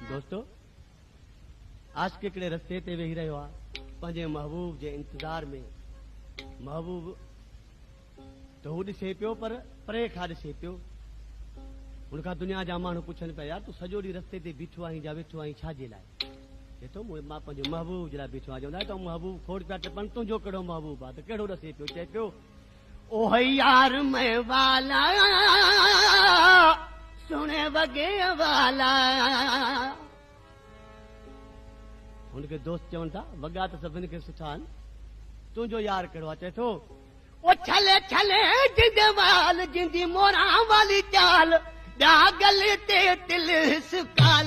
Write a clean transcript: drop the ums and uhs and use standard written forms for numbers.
دوستو عاشق هڪڙي رستي تي ويهي رهيو آهي پنهنجي محبوب جي انتظار ۾. محبوب ته هو ڏسي پيو پر پري کان ڏسي پيو. هن کان دنيا جا ماڻهو پڇن پيا يار تون سڄو ڏينهن رستي تي بيٺو آهين جا ويٺو آهين ڇا جي لاء؟ چئي ٿو مان پنهنجي محبوب جي لاء بيٺو آهيان. چوندا ته محبوب کوڙ پيا ٽپن تنهنجو ڪهڙو محبوب آهي ته ڪهڙو ڏسي پيو؟ چئي پيو اوه يار مين والا سهڻي وڳي والا. هن کي دوست چون ٿا وڳا ته سڀني کي سٺا آهن تنهنجو يار ڪهڙو آهي؟ چئي ٿو او ڇلي ڇلي جند وال جندي موران والي چال ٻيا گل تي تلس ڪال.